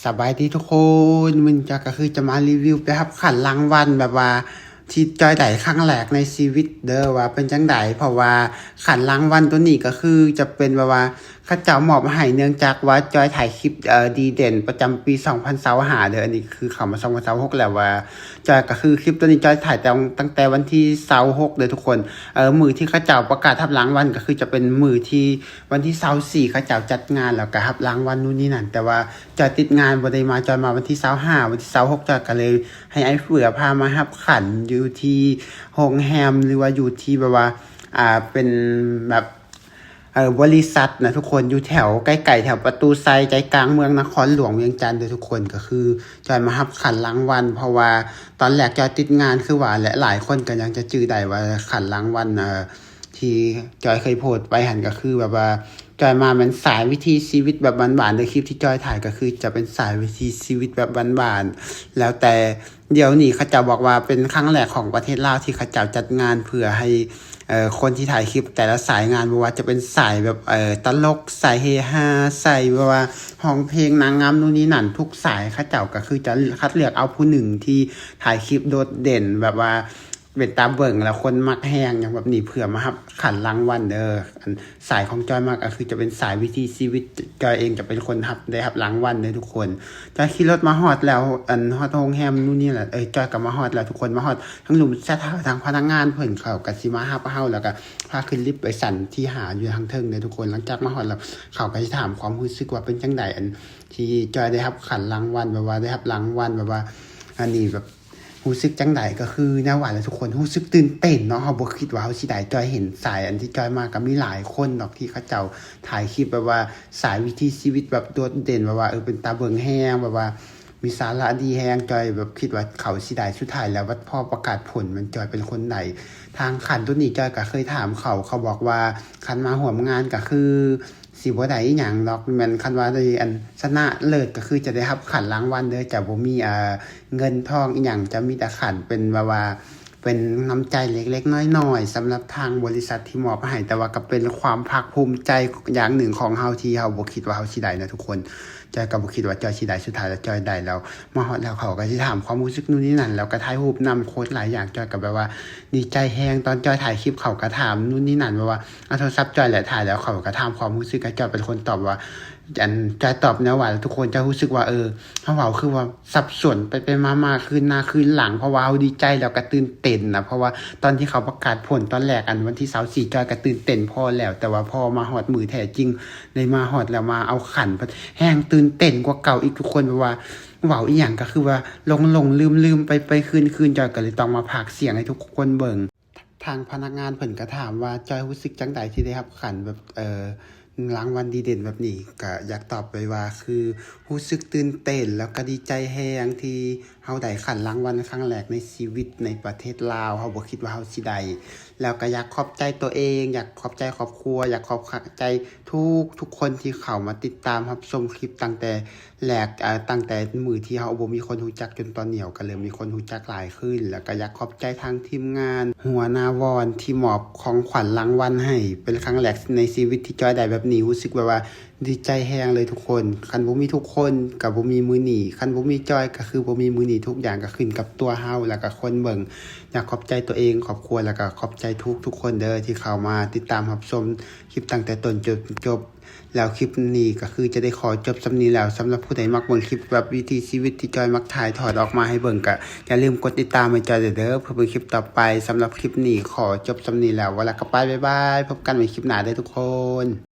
ສະບາຍດີທຸກຄົນ, ມື້ນີ້ຈອຍກໍຄືຈະມາຣີວິວໄປຮັບຂັນລາງວັນ ແບບວ່າທີ່ຈອຍໄດ້ຄັ້ງແລກໃນຊີວິດເດີ ວ່າເປັນຈັ່ງໃດ. ເພາະວ່າຂັນລາງວັນໂຕນີ້ກໍຄືຈະເປັນແບບວ່າເຂົາເຈົ້າມອບໃຫ້ ເນື່ອງຈາກວ່າຈອຍຖ່າຍຄລິບ ເອີ ດີເດັ່ນປະຈຳປີສອງພັນຊາວຫ້າເດີ. ອັນນີ້ຄືເຂົ້າມາສອງພັນຊາວຫົກແລ້ວ ວ່າຈອຍກໍຄືຄລິບໂຕນີ້ຈອຍຖ່າຍຕັ້ງ ຕັ້ງແຕ່ວັນທີຊາວຫົກເດີທຸກຄົນ. ເອີ ມື້ທີ່ເຂົາເຈົ້າປະກາດຮັບລາງວັນກໍຄືຈະເປັນມື້ທີ່ ວັນທີຊາວສີ່ເຂົາເຈົ້າຈັດງານ ແລ້ວກໍຮັບລາງວັນນູ່ນນີ້ນັ້ນ, ແຕ່ວ່າຈອຍຕິດງານບໍ່ໄດ້ມາ, ຈອຍມາວັນທີຊາວຫ້າ ວັນທີຊາວຫົກຈອຍກໍເລີຍໃຫ້ອ້າຍເຟືອພາມາຮັບຂັນຢູ່ທີ່ໂຮງແຮມ ຫຼືວ່າຢູ່ທີ່ແບບວ່າ ອ່າ ເປັນແບບ ເອີ ບໍລິສັດນະທຸກຄົນ, ຢູ່ແຖວໃກ້ໆ ແຖວປະຕູໄຊ ໃຈກາງເມືອງນະຄອນຫຼວງວຽງຈັນເດີທຸກຄົນ. ກໍຄືຈອຍມາຮັບຂັນລາງວັນ ເພາະວ່າຕອນແລກຈອຍຕິດງານ ຄືວ່າແຫຼະ ຫຼາຍຄົນກໍຍັງຈະຈື່ໄດ້ວ່າຂັນລາງວັນ ເອີ ທີ່ຈອຍເຄີຍໂພສໄປຫັ້ນ ກໍຄືແບບວ່າຈອຍມາແມ່ນສາຍວິຖີຊີວິດແບບບ້ານໆເດີ. ຄລິບທີ່ຈອຍຖ່າຍກໍຄືຈະເປັນສາຍວິຖີຊີວິດແບບບ້ານໆ ແລ້ວແຕ່ ດຽວນີ້ເຂົາເຈົ້າບອກວ່າເປັນຄັ້ງແລກຂອງປະເທດລາວທີ່ເຂົາເຈົ້າຈັດງານເພື່ອໃຫ້ ເອີ ຄົນທີ່ຖ່າຍຄລິບແຕ່ລະສາຍງານ ບໍ່ວ່າຈະເປັນສາຍແບບ ເອີ ຕະຫຼົກ ສາຍເຮຮາ ສາຍແບບວ່າຮ້ອງເພງ ນາງງາມ ນູ່ນນີ້ນັ້ນ ທຸກສາຍເຂົາເຈົ້າກໍຄືຈະຄັດເລືອກເອົາຜູ້ໜຶ່ງທີ່ຖ່າຍຄລິບໂດດເດັ່ນ ແບບວ່າ ເປັນຕາເບິ່ງ ແລ້ວຄົນມັກແຮງຫຍັງແບບນີ້ ເພື່ອມາຮັບຂັນລາງວັນເດີ. ອັນສາຍຂອງຈອຍມາກໍຄືຈະເປັນສາຍວິຖີຊີວິດ, ຈອຍເອງຈະເປັນຄົນຮັບ ໄດ້ຮັບລາງວັນເດີທຸກຄົນ. ຈອຍຂີ່ລົດມາຮອດແລ້ວ ອັນຮອດໂຮງແຮມນູ່ນນີ້ແຫຼະ ເອີ ຈອຍກໍມາຮອດແລ້ວທຸກຄົນ, ມາຮອດທາງລຸ່ມແຊັດ ທາງພະນັກງານເພິ່ນເຂົາກໍຊິມາຮັບເຮົາ ແລ້ວກໍພາຂຶ້ນລິບໄປຊັ້ນທີຫ້າຢູ່ທາງເທິງເດີທຸກຄົນ. ຫຼັງຈາກມາຮອດແລ້ວ ເຂົາກໍຊິຖາມຄວາມຮູ້ສຶກວ່າເປັນຈັ່ງໃດ ອັນທີ່ຈອຍໄດ້ຮັບຂັນລາງວັນ ແບບວ່າໄດ້ຮັບລາງວັນ ແບບວ່າ ອັນນີ້ແບບ ຮູ້ສຶກຈັ່ງໃດ? ກໍຄືແນວວ່າແຫຼະທຸກຄົນ ຮູ້ສຶກຕື່ນເຕັ້ນເນາະ, ເຮົາບໍ່ຄິດວ່າເຮົາຊິໄດ້. ຈອຍເຫັນສາຍອັນທີ່ຈອຍມາກໍມີຫຼາຍຄົນດອກ ທີ່ເຂົາເຈົ້າຖ່າຍຄລິບແບບວ່າສາຍວິຖີຊີວິດແບບໂດດເດັ່ນ ແບບວ່າ ເອີ ເປັນຕາເບິ່ງແຮງ ແບບວ່າມີສາລະດີແຮງ. ຈອຍແບບຄິດວ່າເຂົາຊິໄດ້, ສຸດທ້າຍແລ້ວບັດພໍປະກາດຜົນແມ່ນຈອຍເປັນຄົນໄດ້. ທາງຂັນໂຕນີ້ຈອຍກໍເຄີຍຖາມເຂົາ, ເຂົາບອກວ່າຄັນມາຮ່ວມງານກໍຄື ຊິບໍ່ໄດ້ອີ່ຫຍັງດອກ, ແມ່ນຄັນວ່າໄດ້ອັນຊະນະເລີດກໍຄືຈະໄດ້ຮັບຂັນລາງວັນເດີ, ຈະບໍ່ມີ ອ່າ ເງິນທອງອີ່ຫຍັງ, ຈະມີແຕ່ຂັນເປັນແບບວ່າເປັນນ້ຳໃຈເລັກໆນ້ອຍໆ ສຳລັບທາງບໍລິສັດທີ່ມອບໃຫ້, ແຕ່ວ່າກໍເປັນຄວາມພາກພູມໃຈຢ່າງໜຶ່ງຂອງເຮົາທີ່ເຮົາບໍ່ຄິດວ່າເຮົາຊິໄດ້ນະທຸກຄົນ. ຈອຍກໍບໍ່ຄິດວ່າຈອຍຊິໄດ້, ສຸດທ້າຍແລ້ວຈອຍໄດ້ແລ້ວ. ມາຮອດແລ້ວເຂົາກໍຊິຖາມຄວາມຮູ້ສຶກນູ່ນນີ້ນັ້ນ, ແລ້ວກໍຖ່າຍຮູບນຳໂຄດຫຼາຍຢ່າງ, ຈອຍກໍແບບວ່າດີໃຈແຮງ. ຕອນຈອຍຖ່າຍຄລິບເຂົາກໍຖາມນູ່ນນີ້ນັ້ນ, ແບບວ່າເອົາໂທລະສັບຈອຍແຫຼະຖ່າຍ, ແລ້ວເຂົາກໍຖາມຄວາມຮູ້ສຶກໃຫ້ຈອຍເປັນຄົນຕອບວ່າ ອັນຈອຍຕອບແນວວ່າ ແລ້ວທຸກຄົນຈະຮູ້ສຶກວ່າ ເອີ ເຮົາເວົ້າຄືວ່າສັບສົນໄປໆມາໆ ຄືນໜ້າຄືນຫຼັງ, ເພາະວ່າເຮົາດີໃຈແລ້ວກໍຕື່ນເຕັ້ນນະ, ເພາະວ່າຕອນທີ່ເຂົາປະກາດຜົນຕອນແລກ ອັນວັນທີຊາວສີ່ ຈອຍກໍຕື່ນເຕັ້ນພໍແລ້ວ, ແຕ່ວ່າພໍມາຮອດມື້ແທ້ຈິງ ໄດ້ມາຮອດແລ້ວມາເອົາຂັນ ແຮ່ງຕື່ນເຕັ້ນກວ່າເກົ່າອີກທຸກຄົນ, ແບບວ່າເວົ້າອີ່ຫຍັງກໍຄືວ່າຫຼົງໆລືມໆໄປໆຄືນໆ. ຈອຍກໍເລີຍຕ້ອງມາພາກສຽງໃຫ້ທຸກຄົນເບິ່ງ. ທາງພະນັກງານເພິ່ນກໍຖາມວ່າ ຈອຍຮູ້ສຶກຈັ່ງໃດທີ່ໄດ້ຮັບຂັນແບບ ເອີ ລາງວັນດີເດັ່ນແບບນີ້? ກໍຢາກຕອບໄປວ່າ ຄືຮູ້ສຶກຕື່ນເຕັ້ນ ແລ້ວກໍດີໃຈແຮງທີ່ເຮົາໄດ້ຂັນລາງວັນຄັ້ງແລກໃນຊີວິດໃນປະເທດລາວ, ເຮົາບໍ່ຄິດວ່າເຮົາຊິໄດ້. ແລ້ວກໍຢາກຂອບໃຈຕົວເອງ, ຢາກຂອບໃຈຄອບຄົວ, ຢາກຂອບໃຈທຸກໆຄົນທີ່ເຂົ້າມາຕິດຕາມຮັບຊົມຄລິບຕັ້ງແຕ່ ແລກ ເອີ ຕັ້ງແຕ່ມື້ທີ່ເຮົາບໍ່ມີຄົນຮູ້ຈັກ ຈົນຕອນນີ້ເຮົາກໍເລີ່ມມີຄົນຮູ້ຈັກຫຼາຍຂຶ້ນ, ແລ້ວກໍຢາກຂອບໃຈທາງທີມງານ ຫົວໜ້າວອນ ທີ່ມອບຂອງຂວັນລາງວັນໃຫ້ເປັນຄັ້ງແລກໃນຊີວິດທີ່ຈອຍໄດ້ແບບນີ້. ຮູ້ສຶກແບບວ່າດີໃຈແຮງເລີຍທຸກຄົນ. ຄັນບໍ່ມີທຸກຄົນກໍບໍ່ມີມື້ນີ້, ຄັນບໍ່ມີຈອຍກໍຄືບໍ່ມີມື້ນີ້. ທຸກຢ່າງກໍຂຶ້ນກັບຕົວເຮົາ ແລ້ວກໍຄົນເບິ່ງ. ຢາກຂອບໃຈຕົວເອງ, ຄອບຄົວ ແລ້ວກໍຂອບໃຈທຸກໆຄົນເດີ ທີ່ເຂົ້າມາຕິດຕາມຮັບຊົມຄລິບຕັ້ງແຕ່ຕົ້ນຈົນຈົບ. ແລ້ວຄລິບນີ້ກໍຄືຈະໄດ້ຂໍຈົບສ່ຳນີ້ແລ້ວ. ສຳລັບຜູ້ໃດມັກເບິ່ງຄລິບແບບວິຖີຊີວິດທີ່ຈອຍມັກຖ່າຍທອດອອກມາໃຫ້ເບິ່ງ ກໍຢ່າລືມກົດຕິດຕາມໃຫ້ຈອຍເດີ ເພື່ອເບິ່ງຄລິບຕໍ່ໄປ. ສຳລັບຄລິບນີ້ຂໍຈົບສ່ຳນີ້ແລ້ວ. ວ່າແລ້ວກໍໄປ ບາຍບາຍ. ພົບກັນໃໝ່ຄລິບໜ້າເດີທຸກຄົນ.